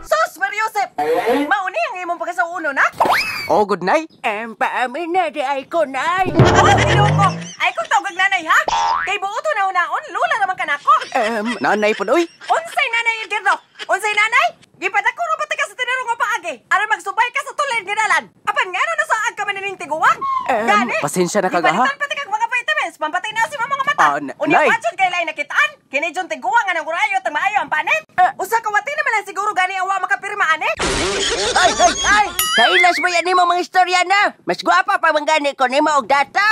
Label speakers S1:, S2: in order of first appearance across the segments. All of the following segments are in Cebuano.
S1: Sus, Mariosep! Mauni ang imong pagkasauno na?
S2: Oh, good night.
S3: Paamin na di ay ko, nay.
S1: Oh, Ginoo ko! Ay kong tawag nanay, ha? Kay buoto na unaon, lula naman ka nako.
S2: Nanay po, oy.
S1: Unsay nanay, Edgardo? Unsay nanay? Gipadako ra ba ta ka sa tinarong nga paagi? Aron magsubay ka sa tulad nga dalan. Apan ngano nasaag ka man nining tiguwang? Gani?
S2: Pasensya na ka, ga, ha?
S1: Gipalitan pa ta kag mga vitamins, pampatay na si mga mata.
S2: Ah,
S1: Unya
S2: nay.
S1: pa jud kay lain nakitaan. Kini jud tiguwang nga nangurayo tang maayo ang panit. Usa ka wati naman lang siguro gani ang wa makapirma ani.
S3: Ay, ay, ay! Kailas mo yan nimo mga istorya na. Mas gwapa pa man gani ko nimo og dato.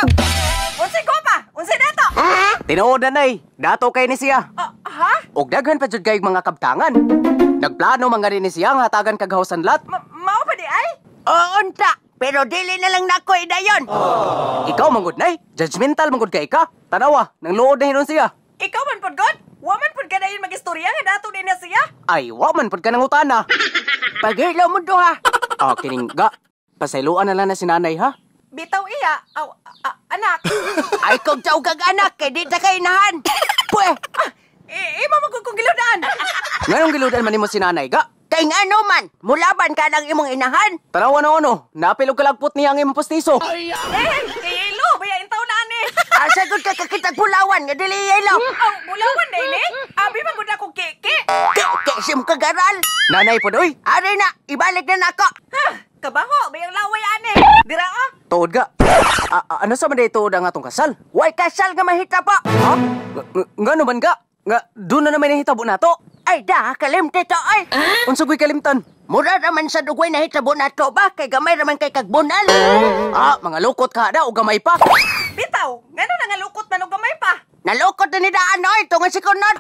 S1: Unsay gopa? Unsay dato?
S2: Tinuod, nanay. Dato kay ni siya.
S1: Ah, ha?
S2: Og daghan pa jud kay mga kabtangan. Nagplano man gani ni siya nga hatagan kag house and lot.
S1: Mao pa di ay?
S3: Oo, unta. Pero dili na lang nako idayon.
S2: Ikaw manggod, nay. Judgmental manggod kay ka. Tanawa, nang luod na hinon siya.
S1: Ikaw man pod god? Wa man pod ka dayon magistorya nga dato din na siya.
S2: Ay, wa man pod ka nangutana.
S3: Paghilo mo duha.
S2: Ah, kining ga. Pasayloan na lang na si nanay, ha?
S1: Bitaw iya, aw, anak.
S3: Ay kog tawag kag anak kay di ta kay inahan. Pwe,
S1: Ah, imo man kung giludaan.
S2: Nganong giludan man nimo si nanay, ga?
S3: Kay ngano man, mulaban ka lang imong inahan.
S2: Tanawa na ono, napil og kalagpot niya ang imong postiso.
S1: Eh, kay ilo, baya intaw na ani.
S3: Asa gud ka kakitag bulawan nga dili yelo.
S1: Aw, bulawan na ini. Abi man gud ako kiki.
S3: Kay kay sim kagaral.
S2: Nanay pod oy.
S3: Ari na, ibalik na nako.
S1: Ha, kabaho, bayang laway ani. Dira oh.
S2: Tuod ga. Ano sa man day tuod ang atong kasal?
S3: Way kasal nga mahitabo.
S2: Ha? Ngano man ga? Nga doon na naman nahitabo nato.
S3: Ay da, kalimti to ay.
S2: Unsa ko'y kalimtan?
S3: Mura raman sa dugay nahitabo nato ba kay gamay raman kay kagbunal.
S2: Ah, mga lukot ka da o gamay pa.
S1: Bitaw, ngano na nga lukot man og gamay pa.
S3: Nalukot na ni daan oy tungod si Kunot.